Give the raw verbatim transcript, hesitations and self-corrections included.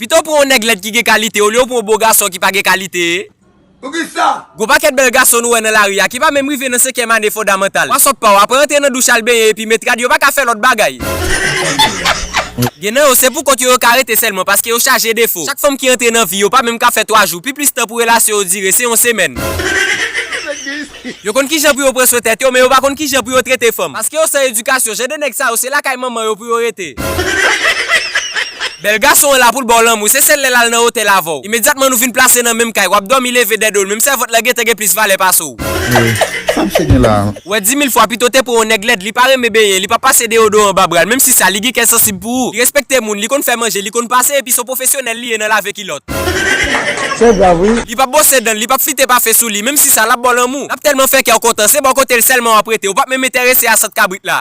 Pito w pran yon nèg lèd ki gen kalite olye w pran yon bo gason ki pa gen kalite. Poukisa? Gwo pakèt bèl gason nou wè nan lari a ki pa menm rive nan senkyèm ane fondamantal. Wa sòt pa w, apre antre nan douch al benyen epi met rad, yo pa ka fè lòt bagay. Gen nan yo, se pou kont yo yo ka rete sèlman, paske yo chaje defo. Chak fanm ki antre nan vi yo pa menm ka fè twa jou, pi plis tan pou relasyon yo dire, se yon semèn. Yo konn kijan pou yo pran swen tèt yo, men yo pa konn kijan pou yo trete fanm. Paske yo san edikasyon, jan de nèg sa yo, se lakay manman yo pou yo rete. Bèl gason an la pou l ba w lanmou, se sèl lè l al nan otèl avè w. Imedyatman nou vin plase nan menm kay, w ap dòmi leve dèdo l, menm sèvant lan gentan gen plis valè pase w. Sa misye gen la? Ou wè, di mil fwa, pito w te pran yon nèg lèd, li pa renmen benyen, li p ap pase deyodoran anba bra l, menm si sa, li gen kè sansib pou ou. Li respekte moun, li konn fè manje, li konn pase, epi se yon pwofesyonèl li ye nan lave kilòt. Se grav, wi. Li p ap bwose dan l, li p ap flite pafe sou li, menm si sa, l ap ba w lanmou. L ap tèlman fè kè w kontan, se bò kote l sèlman w ap rete, ou p ap menm enterese a sant kabrit la.